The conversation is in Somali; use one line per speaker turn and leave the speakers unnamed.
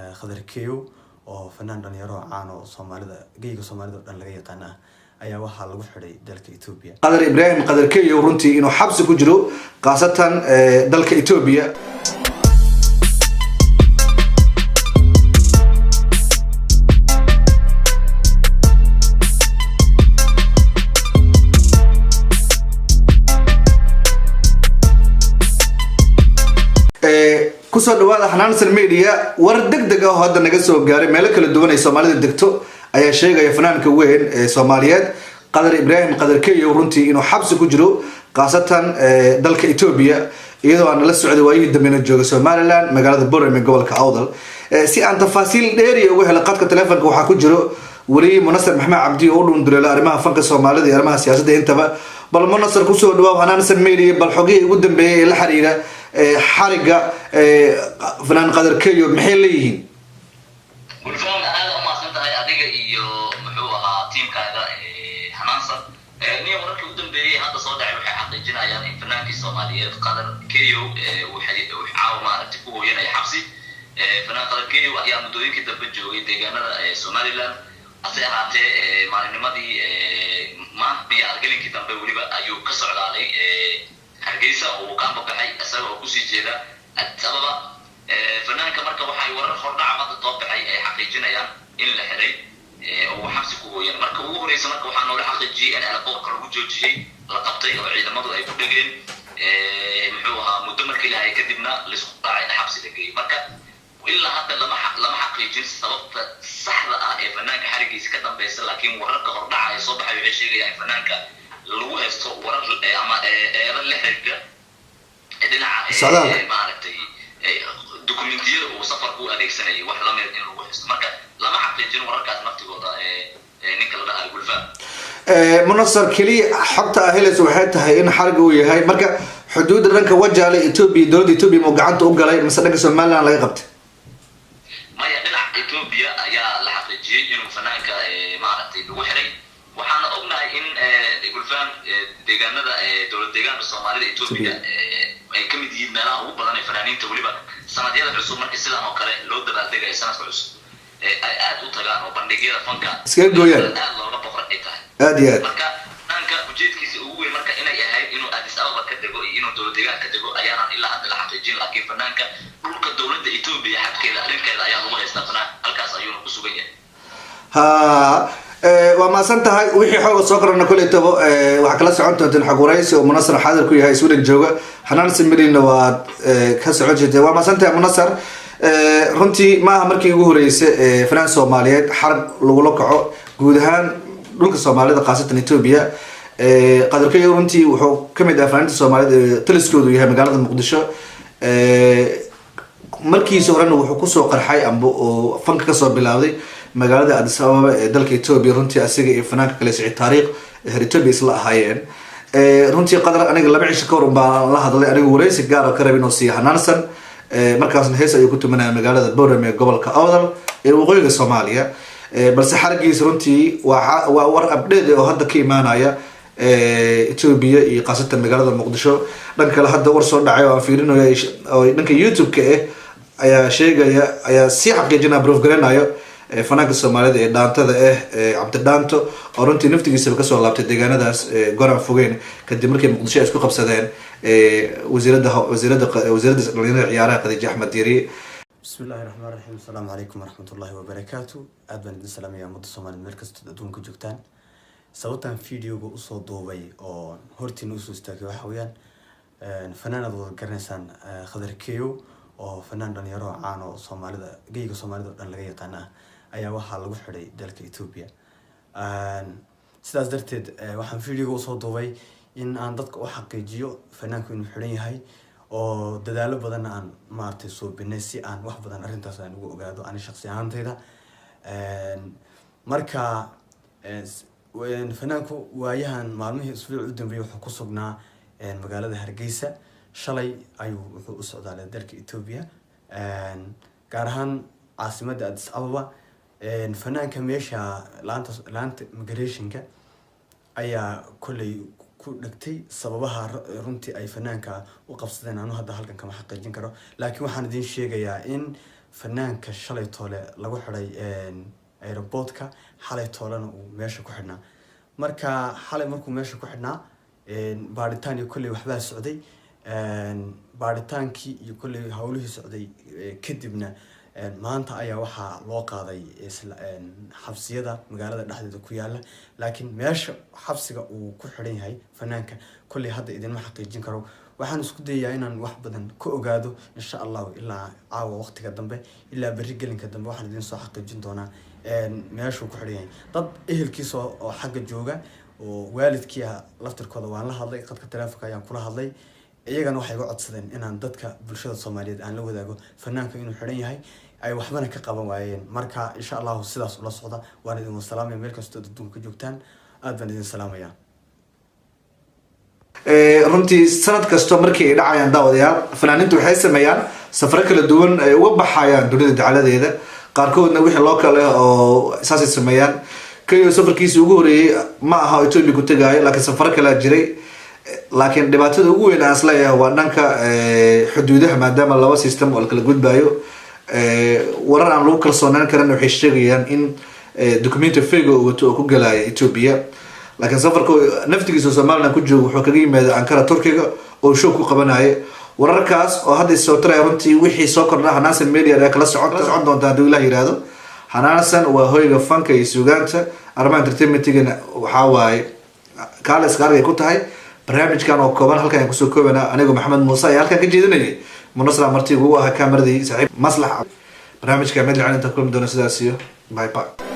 Khadar Keyow oo fanaan dhalinyaro caan oo Soomaalida, geyga Soomaalida oo dhan laga yaqaan ah, ayaa waxaa lagu xidhay dalka Ethiopia.
Qadar Ibraahim Qadar Keyow runtii inuu xabsi ku jiro, khaasatan dalka Ethiopia. Kusoo dhawaada Xanaansan Media. War deg deg ah oo hadda naga soo gaaray meelo kala duwan ay Soomaalida degto ayaa sheegaya fanaanka weyn ee Soomaaliyeed Qadar Ibraahim Qadar Keyow runtii inuu xabsi ku jiro, khaasatan dalka Ethiopia, iyadoo aan nala socday waayihii dambena jooga Somaliland, magaalada Borame ee gobolka Awdal. Si aan tafaasiil dheeriya uga helo, qadka telefonka waxaa ku jiro weliye Munasar Maxamed Cabdi oo u dhunduleelo arrimaha fanka Soomaalida iyo arrimaha siyaasadda intaba. Bal Munasar, kusoo dhawaaw Xanaansan Media. Bal xogihii ugu dambeeyay ee la xiriira xariga fanaan Qadar Keyo maxay leeyihiin?
Gulfaan, aada umahadsan tahay adiga iyo muxuu ahaa tiimkaaga Xanaansan. Niya, wararkii u dambeeyey hadda soo dhacay waxay xaqiijinayaan in fanaankii Soomaaliyeed Qadar Keyow uu caawa maaragtay ku hooyanaya xabsi. Fanaan Qadar Keyow ayaa muddooyinkii dambe joogay deegaanada Somaliland, hase ahaatee maalinimadii maanta iyo argelinkii dambe weliba ayuu ka socdaalay Hargeysa oo uu ka ambabaxay isaga oo kusii jeeda Addis Ababa. Fanaanka marka waxay warar hordhaca hadda soo baxay ay xaqiijinayaan in la xiray oo uu xabsi ku hooyan. Marka ugu horeysa marka waxaa noola xaqiijiyey in airportka lagu joojiyey, la qabtay oo ciidamadu ay ku dhegeen, muxuu ahaa, muddo markii la hayay kadibna laisku raacay in xabsi la geeyey. Marka ilaa hadda lama xaqiijin sababta saxda ah ee fanaanka xarigiisa ka dambeysa, laakiin wararka hordhaca ee soo baxay waxay sheegayaan in fanaanka lagu haysto warar ama eedo la xiriira dhinaca maaragtay dukumentiyada uu safarku u adeegsanayay, wax lamid in lagu haysto. Marka lama xaqiijin wararkaas naftigooda, ninka la dhahayo Gulfaan.
Munasar, keliya xogta aa helaysa waxay tahay in xariga uu yahay marka xuduudda dhanka Wajaale Ethiopia, dowladda Ethiopia muu gacanta u galay mise dhanka Somaliland laga qabtay?
Maya, dhinaca Ethiopia ayaa la xaqiijiyey inuu fanaanka maaragtay lagu xiray. Waxaana ognahay in, Gulfaan, deegaanada dowlad deegaanka Soomaalida Ethiopia ay ka mid yihiin meelaha ugu badan ee fanaaniinta, weliba sanadyada cusub markii sidan oo kale loo dabaaldegayo sanadka cusub, ay aad u tagaan oo bandhigyada fanka
iskaga gooyaan,
aad looga boqor ay tahay.
Aad iyo aad.
Marka fanaanka ujeedkiisa ugu weyn marka inay ahayd inuu Addis Ababa ka dego iyo inuu dowlad deegaan ka dego ayaanan ilaa hadda la xaqiijin, laakiin fanaanka dhulka dowladda Ethiopia xadkeeda arrinkeeda ayaa lagu haystaa. Fanaan halkaas ayuuna ku sugan yahay.
Ha, waa mahadsan tahay. Wixii xooga soo korana koleytaba waxaa kala socon doonteen xog waraysi oo Munasar xaadir ku yahay Sweden jooga. Xanaan Simirina waad ka socon jirteen. Waa mahadsan tahay, Munasar. Runtii ma aha markii ugu horeysay fanaan Soomaaliyeed xarag lagula kaco guud ahaan dhulka Soomaalida, khaasatan Ethiopia. Qadarkeyo runtii wuxuu kamid ah fanaaniinta Soomaaliyed ee taliskoodu yahay magaalada Muqdisho. Markiisa horena wuxuu kusoo qarxay amba oo fanka kasoo bilaabday magaalada Addis Ababa ee dalka Ethiopia. Runtii asiga iyo fanaanka kale Siciid Taariikh reer Ethiopia isla ahaayeen. Runtii Qadar aniga 2 cisho ka hor baan la hadlay, anigu wareysi gaar oo ka rabin oo siiya Xanaansan. Markaasna hees ayuu ku tumanaya magaalada Borame ee gobolka Awdal ee waqooyiga Soomaaliya. Balse xarigiisa runtii waa war update oo hadda ka imaanaya Ethiopia iyo khaasatan magaalada Muqdisho. Dhanka kale, hadda war soo dhacay oo aan fiirinayo oo dhanka YouTube-ka ah ayaa sheegaya, ayaa sii xaqiijinaya, proof garanayo fanaanka Soomaalida ee dhaantada ah Cabdidhaanto, oo runtii naftigiisaba kasoo laabtay deegaanadaas goran fogeyn kadib markii Muqdisho ay isku qabsadeen wasiiradda dhalinyarada ciyaaraha Khadiija Axmed Diiriye.
Bismi illaahi raxmaan raxiim. Asalaamu calaykum waraxmatullahi wabarakaatu. Aad baan idin salaamaya ummadda Soomaaliyed meel kastood adduunka joogtaan. Sababtaan videoga usoo duubay oo hortiina usoo istaagay waxa weeyaan fanaanaad wada garanaysaan, Khadar Keyow oo fanaan dhalinyaro caan oo Soomaalida, geyga Soomaalida oo dhan laga yaqaan ah, ayaa waxaa lagu xidhay dalka Ethiopia. Sidaas darteed waxaan videoga usoo duubay in aan dadka u xaqiijiyo fanaanku inuu xidhan yahay, oo dadaalo badanna aan maaragtay suubinay si aan wax badan arrintaas aan ugu ogaado ani shaqsi ahaantayda. Marka fanaanku waayahan maalmihii isbuuci u dambeeyay wuxuu ku sugnaa magaalada Hargeysa. Shalay ayuu wuxuu u socdaalay dalka Ethiopia, gaar ahaan caasimadda Addis Ababa. Fanaanka meesha laanta migrationka ayaa kolley ku dhegtay. Sababaha runtii ay fanaanka u qabsadeen anu hadda halkan kama xaqiijin karo, laakiin waxaan idin sheegayaa in Fanaanka shalay toole lagu xidhay airportka, xalay toolena uu meesha ku xidhnaa. Marka xalay markuu meesha ku xidhnaa, baaritaan iyo kolley waxbaa socday. Baaritaankii iyo kolley howlihii socday kadibna maanta ayaa waxaa loo qaaday isla xabsiyada magaalada dhexdeeda ku yaala. Laakiin meesha xabsiga uu ku xidhan yahay fanaanka kolley hadda idinma xaqiijin karo. Waxaan isku dayayaa inaan wax badan ka ogaado, insha Allahu, ilaa caawa waqtiga dambe, ilaa berri gelinka dambe waxaan idin soo xaqiijin doonaa meeshuu ku xidhan yahay. Dad ehelkiisa oo xagga jooga oo waalidkii ah laftirkooda waan la hadlay, qadka telefonka ayaan kula hadlay. Iyagana waxay iga codsadeen inaan dadka bulshada Soomaaliyeed aan la wadaago fanaanka inuu xidhan yahay, ay waxbana ka qaban waayeen. Marka insha Allahu sidaas ula socda. Waan idin wasalaamaya meel kastoo adduunka ka joogtaan, aad baan idin salaamaya.
Runtii sanad kasto markii ay dhacayaan, daawadayaal, fanaaniintu waxay sameeyaan safaro kala duwan ay uga baxayaan dunida dacaladeeda, qaarkoodna wixii loo kale oo saasay sameeyaan. Keliya safarkiisii ugu horeeyey ma aha oo Ethiopia ku tegaayo, laakiin safaro kalea jiray. Laakiin dhibaatada ugu weyn aan isleeyahay waa dhanka xuduudaha, maadaama laba system oo la kala gudbayo. Warar aan lagu kalsoonaan karin waxay sheegayaan in documento fake uu wato oo ku galaya Ethiopia. Laakiin safarka naftigiisa Somaliland ku joogo wuxuu kaga yimaada Ankara, Turkiga, oo show ku qabanaya. Wararkaas oo hadda soo taraya, runtii wixii soo kordha Hanaansan Media ayaa kala socon doonta hadduu Ilah yihahdo. Hanaansan waa hoyga fanka iyo suugaanta, arrimaha entertainmentigana waxaa waaye kaale iska argay ku tahay. Barnaamijkan oo kooban halkan ayaan kusoo koobanaa. Anigoo Maxamed Muuse ayaa halkan ka jeedinayay, Munasra marti ugu ahaa kaameradii, saaxiib Maslax. Barnaamijka mid lacan intaan kulmi doono, sidaas iyo bye bye.